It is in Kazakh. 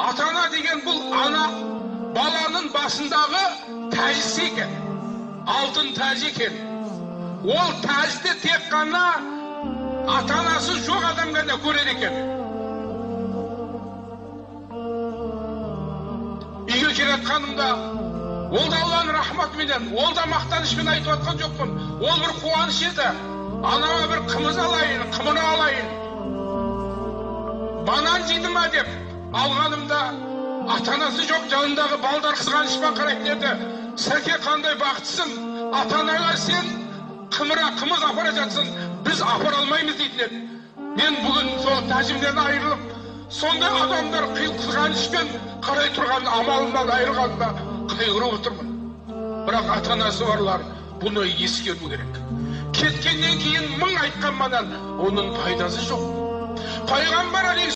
Ата-ана деген бұл ана баланың басындағы тәжісі екен, алтын тәж екен. Ол тәжді тек қана ата-анасы жоқ адам ғана көреді екен. Үйге келе жатқанымда, ол да Алланың рахматыменен, ол да мақтанышпен айтып жатқан жоқпын. Ол бір қуаныш еді. Анама бір қымыз алайын, қымыра алайын, банан жейді ма деп алғанымда, ата-анасы жоқ жанындағы балдар қызғанышпен қарайтын еді. Сәке, қандай бақыттысың, ата-анаға сен қымыра, қымыз апара жатсың, біз апара алмаймыз дейтін еді. Мен бүгін сол тәжімнен айырылып, сондай адамдар қызғанышпен қарай тұрған амалымнан айырылғанына қайғырып отырмын. Бірақ ата-анасы барлар бұны ескеру керек. Кеткеннен кейін мың айтқанманан оның пайдасы жоқ. Пайғамбар